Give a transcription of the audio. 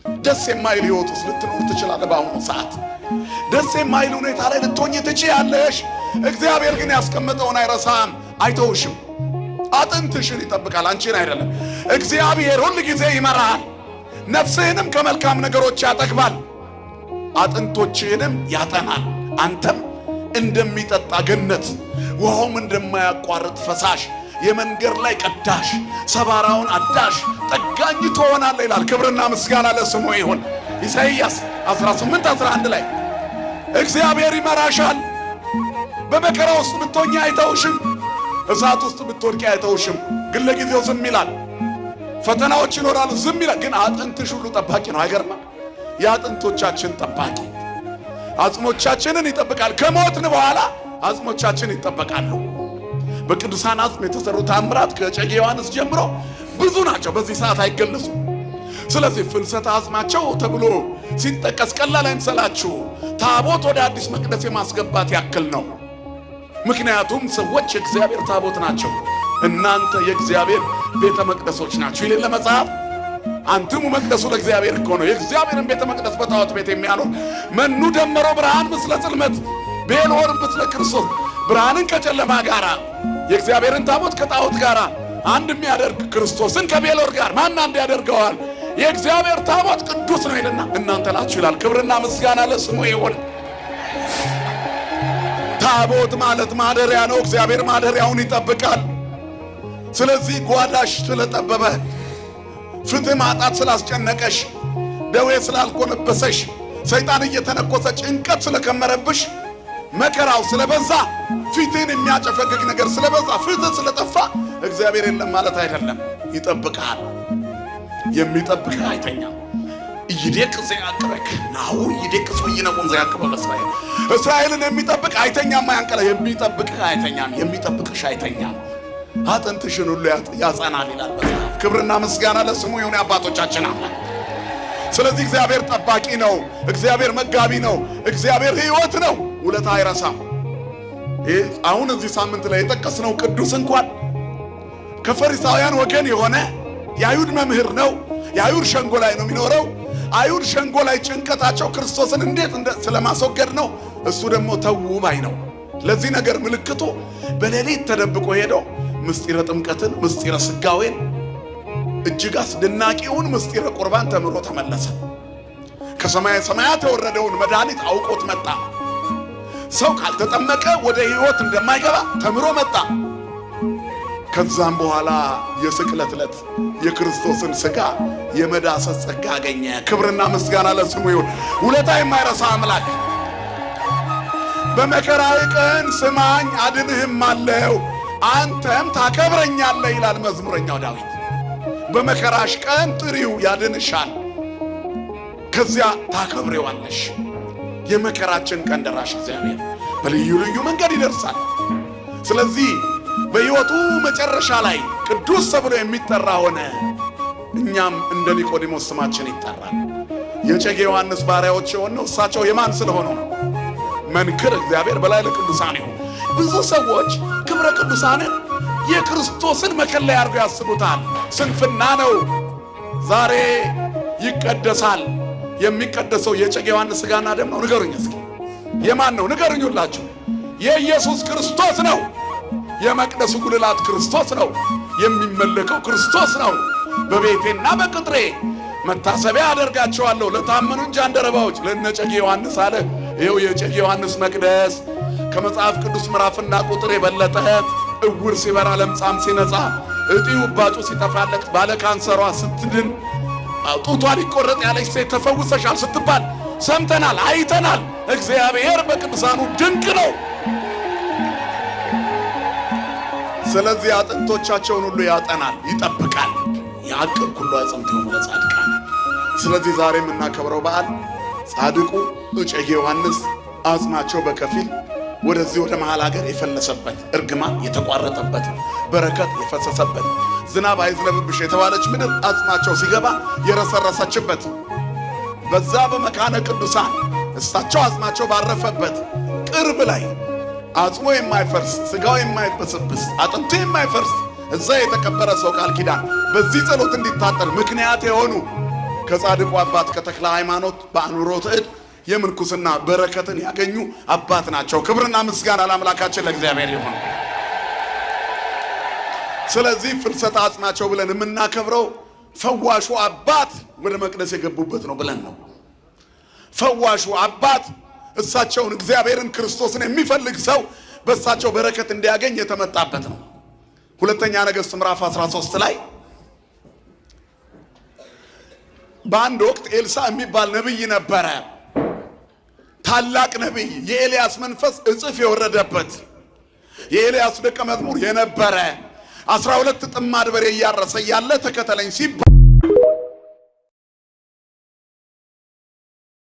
ደስ የማይል ህይወት ውስጥ ልትኖር ትችላለህ። በአሁኑ ሰዓት ደስ የማይል ሁኔታ ላይ ልትሆኝ ትችያለሽ። እግዚአብሔር ግን ያስቀመጠውን አይረሳም፣ አይተውሽም። አጥንትሽን ይጠብቃል፣ አንቺን አይደለም። እግዚአብሔር ሁል ጊዜ ይመራሃል፣ ነፍስህንም ከመልካም ነገሮች ያጠግባል፣ አጥንቶችህንም ያጠናል። አንተም እንደሚጠጣ ገነት ውሃውም እንደማያቋርጥ ፈሳሽ የመንገድ ላይ ቀዳሽ ሰባራውን አዳሽ ጠጋኝ ትሆናለህ ይላል። ክብርና ምስጋና ለስሙ ይሁን። ኢሳይያስ 18:11 ላይ እግዚአብሔር ይመራሻል። በመከራ ውስጥ ብትሆኚ አይተውሽም። እሳት ውስጥ ብትወድቂ አይተውሽም። ግን ለጊዜው ዝም ይላል። ፈተናዎች ይኖራሉ፣ ዝም ይላል። ግን አጥንትሽ ሁሉ ጠባቂ ነው። አይገርምም? የአጥንቶቻችን ጠባቂ አጽሞቻችንን ይጠብቃል። ከሞትን በኋላ አጽሞቻችን ይጠበቃሉ። በቅዱሳን አጽም የተሰሩ ታምራት ከእጨጌ ዮሐንስ ጀምሮ ብዙ ናቸው። በዚህ ሰዓት አይገለጹም። ስለዚህ ፍልሰተ አጽማቸው ተብሎ ሲጠቀስ ቀላል አይምሰላችሁ። ታቦት ወደ አዲስ መቅደስ የማስገባት ያክል ነው። ምክንያቱም ሰዎች የእግዚአብሔር ታቦት ናቸው። እናንተ የእግዚአብሔር ቤተ መቅደሶች ናችሁ ይላል መጽሐፍ። አንትሙ መቅደሱ ለእግዚአብሔር እኮ ነው። የእግዚአብሔርን ቤተ መቅደስ በጣዖት ቤት የሚያኖር መኑ ደመሮ ብርሃን ምስለ ጽልመት ቤልሆር ምስለ ክርስቶስ፣ ብርሃንን ከጨለማ ጋር፣ የእግዚአብሔርን ታቦት ከጣዖት ጋር አንድ የሚያደርግ ክርስቶስን ከቤልሆር ጋር ማን አንድ ያደርገዋል? የእግዚአብሔር ታቦት ቅዱስ ነው ይልና እናንተ ናችሁ ይላል። ክብርና ምስጋና ለስሙ ይሁን። ታቦት ማለት ማደሪያ ነው። እግዚአብሔር ማደሪያውን ይጠብቃል። ስለዚህ ጓዳሽ ስለጠበበ፣ ፍትህ ማጣት ስላስጨነቀሽ፣ ደዌ ስላልኮነበሰሽ፣ ሰይጣን እየተነኮሰ ጭንቀት ስለከመረብሽ፣ መከራው ስለበዛ፣ ፊትህን የሚያጨፈግግ ነገር ስለበዛ፣ ፍትህ ስለጠፋ እግዚአብሔር የለም ማለት አይደለም። ይጠብቅሃል። የሚጠብቅህ አይተኛም። ኢይዴቅስ ዘያዕቅበከ ናሁ ኢይዴቅስ ወኢይነቁም ዘያዕቅበ ለእስራኤል። እስራኤልን የሚጠብቅ አይተኛም፣ አያንቀላ። የሚጠብቅህ አይተኛም፣ የሚጠብቅሽ አይተኛም። አጥንትሽን ሁሉ ያጸናል ይላል መጽሐፍ። ክብርና ምስጋና ለስሙ ይሁን የአባቶቻችን አምላክ። ስለዚህ እግዚአብሔር ጠባቂ ነው። እግዚአብሔር መጋቢ ነው። እግዚአብሔር ሕይወት ነው። ውለታ አይረሳም። አሁን እዚህ ሳምንት ላይ የጠቀስነው ቅዱስ እንኳን ከፈሪሳውያን ወገን የሆነ የአይሁድ መምህር ነው። የአይሁድ ሸንጎ ላይ ነው የሚኖረው። አይሁድ ሸንጎ ላይ ጭንቀታቸው ክርስቶስን እንዴት ስለማስወገድ ነው። እሱ ደግሞ ተው ባይ ነው። ለዚህ ነገር ምልክቱ በሌሊት ተደብቆ ሄዶ ምስጢረ ጥምቀትን፣ ምስጢረ ስጋዌን፣ እጅግ አስደናቂውን ምስጢረ ቁርባን ተምሮ ተመለሰ። ከሰማየ ሰማያት የወረደውን መድኃኒት አውቆት መጣ። ሰው ካልተጠመቀ ወደ ሕይወት እንደማይገባ ተምሮ መጣ። ከዛም በኋላ የስቅለት ዕለት የክርስቶስን ሥጋ የመዳሰስ ጸጋ አገኘ። ክብርና ምስጋና ለስሙ ይሁን። ውለታ የማይረሳ አምላክ። በመከራዬ ቀን ስማኝ አድንህም አለው አንተም ታከብረኛለህ ይላል መዝሙረኛው ዳዊት። በመከራሽ ቀን ጥሪው ያድንሻል፣ ከዚያ ታከብሬዋለሽ። የመከራችን ቀን ደራሽ እግዚአብሔር በልዩ ልዩ መንገድ ይደርሳል። ስለዚህ በሕይወቱ መጨረሻ ላይ ቅዱስ ተብሎ የሚጠራ ሆነ። እኛም እንደ ኒቆዲሞስ ስማችን ይጠራል። የእጨጌ ዮሐንስ ባሪያዎች የሆነው እሳቸው የማን ስለሆኑ ነው? መንክር እግዚአብሔር በላይ ለቅዱሳን ይሁን። ብዙ ሰዎች ክብረ ቅዱሳንን የክርስቶስን መከለያ አድርገው ያስቡታል። ስንፍና ነው። ዛሬ ይቀደሳል። የሚቀደሰው የእጨጌ ዮሐንስ ሥጋና ደም ነው? ንገሩኝ እስኪ የማን ነው? ንገሩኝ ሁላችሁ። የኢየሱስ ክርስቶስ ነው። የመቅደሱ ጉልላት ክርስቶስ ነው። የሚመለከው ክርስቶስ ነው። በቤቴና በቅጥሬ መታሰቢያ አደርጋቸዋለሁ ለታመኑ ጃንደረባዎች ለእነ እጨጌ ዮሐንስ አለ። ይኸው የእጨጌ ዮሐንስ መቅደስ ከመጽሐፍ ቅዱስ ምዕራፍና ቁጥር የበለጠ እውር ሲበራ፣ ለምጻም ሲነጻ፣ እጢው እባጩ ሲጠፋለት፣ ባለ ካንሰሯ ስትድን፣ ጡቷ ሊቆረጥ ያለች ሴት ተፈውሰሻል ስትባል ሰምተናል፣ አይተናል። እግዚአብሔር በቅዱሳኑ ድንቅ ነው። ስለዚህ አጥንቶቻቸውን ሁሉ ያጠናል፣ ይጠብቃል። ያዕቅብ ኩሎ አዕጽምቲሆሙ ለጻድቃን። ስለዚህ ዛሬ የምናከብረው በዓል ጻድቁ እጨጌ ዮሐንስ አጽማቸው በከፊል ወደዚህ ወደ መሃል ሀገር የፈለሰበት፣ እርግማን የተቋረጠበት፣ በረከት የፈሰሰበት፣ ዝናብ አይዝነብብሽ የተባለች ምድር አጽማቸው ሲገባ የረሰረሰችበት፣ በዛ በመካነ ቅዱሳን እሳቸው አጽማቸው ባረፈበት ቅርብ ላይ አጽሞ የማይፈርስ፣ ስጋው የማይበስብስ፣ አጥንቱ የማይፈርስ እዛ የተቀበረ ሰው ቃል ኪዳን በዚህ ጸሎት እንዲታጠር ምክንያት የሆኑ ከጻድቁ አባት ከተክለ ሃይማኖት በአንብሮተ እድ የምንኩስና በረከትን ያገኙ አባት ናቸው። ክብርና ምስጋና ለአምላካችን ለእግዚአብሔር ይሁን። ስለዚህ ፍልሰታ አጽማቸው ብለን የምናከብረው ፈዋሹ አባት ወደ መቅደስ የገቡበት ነው ብለን ነው። ፈዋሹ አባት እሳቸውን እግዚአብሔርን ክርስቶስን የሚፈልግ ሰው በእሳቸው በረከት እንዲያገኝ የተመጣበት ነው። ሁለተኛ ነገሥት ምዕራፍ 13 ላይ በአንድ ወቅት ኤልሳ የሚባል ነቢይ ነበረ። ታላቅ ነቢይ፣ የኤልያስ መንፈስ እጽፍ የወረደበት የኤልያስ ደቀ መዝሙር የነበረ 12 ጥማድ በሬ እያረሰ እያለ ተከተለኝ ሲባል